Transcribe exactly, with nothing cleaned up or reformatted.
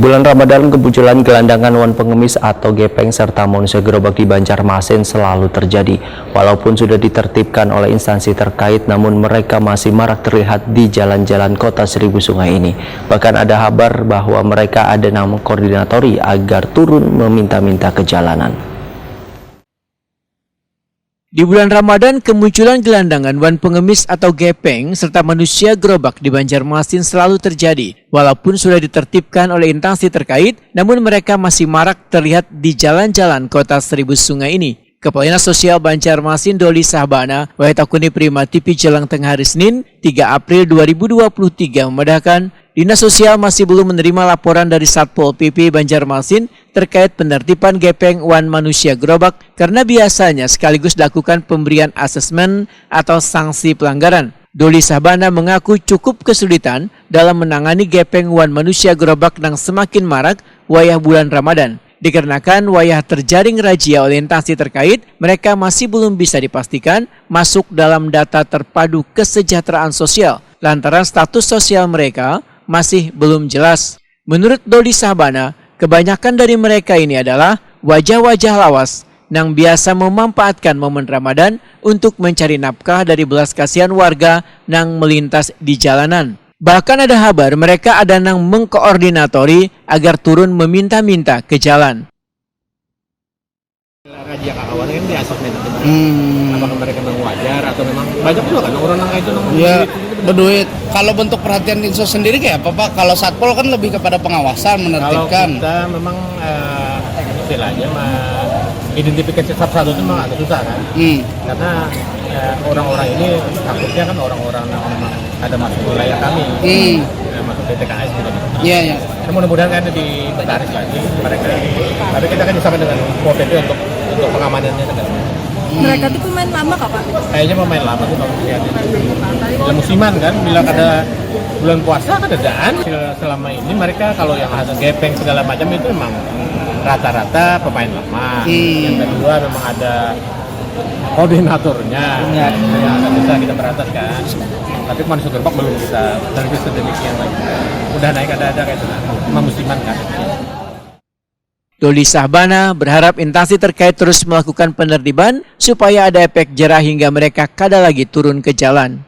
Bulan Ramadan, kemunculan gelandangan wan pengemis atau gepeng serta manusia gerobak di Banjarmasin selalu terjadi. Walaupun sudah ditertibkan oleh instansi terkait, namun mereka masih marak terlihat di jalan-jalan kota Seribu Sungai ini. Bahkan ada habar bahwa mereka ada nang mengkoordinatori agar turun meminta-minta ke jalanan. Di bulan Ramadan, kemunculan gelandangan wan pengemis atau gepeng serta manusia gerobak di Banjarmasin selalu terjadi. Walaupun sudah ditertibkan oleh instansi terkait, namun mereka masih marak terlihat di jalan-jalan kota Seribu Sungai ini. Kepala Dinas Sosial Banjarmasin, Doli Sahbana, wayah takuni Prima T V Jelang Tengah hari Senin, tiga April dua ribu dua puluh tiga, memadahkan Dinas Sosial masih belum menerima laporan dari Satpol P P Banjarmasin terkait penertiban gepeng wan manusia gerobak karena biasanya sekaligus dilakukan pemberian asesmen atau sanksi pelanggaran. Doli Sahbana mengaku cukup kesulitan dalam menangani gepeng wan manusia gerobak nang semakin marak wayah bulan Ramadan. Dikarenakan wayah terjaring razia oleh instansi terkait, mereka masih belum bisa dipastikan masuk dalam data terpadu kesejahteraan sosial lantaran status sosial mereka masih belum jelas. Menurut Doli Sahbana, kebanyakan dari mereka ini adalah wajah-wajah lawas nang biasa memanfaatkan momen Ramadan untuk mencari nafkah dari belas kasihan warga nang melintas di jalanan. Bahkan ada habar mereka ada nang mengkoordinatori agar turun meminta-minta ke jalan. Razia kawan kan di asesmen itu. Hmm. Apakah mereka memang wajar atau memang banyak juga kan orang nang kayak itu nang ya, berduit. Kalau bentuk perhatian Dinsos sendiri kayak apa, Pak? Kalau Satpol kan lebih kepada pengawasan, menertibkan. Kalau kita memang uh, istilahnya mah identifikasi satu-satu itu memang agak susah kan. Hmm. Karena ya, orang-orang ini takutnya kan orang-orang yang memang ada masuk wilayah kami. Hmm. Ya, masuk P T K S gitu. Iya, iya. Ya, mudah-mudahan kan ditarik lagi mereka. Tapi kita kan disama dengan Pol P P untuk untuk pengamanannya segala macam. Mereka tuh pemain lama kah pak? Kayaknya pemain lama tuh kalau lihat. Bila musiman kan, bila ada bulan puasa kan adaan. Selama ini mereka kalau yang ada gepeng segala macam itu memang rata-rata pemain lama. Hmm. Yang kedua memang ada koordinatornya. Ya. Yang agak susah kita berantas kan. Tapi manusia gerobak belum kita terlebih sedemikian lagi. Udah naik ada-ada kayak itu. Memang musiman kan. Doli Sahbana berharap instansi terkait terus melakukan penertiban supaya ada efek jerah hingga mereka kada lagi turun ke jalan.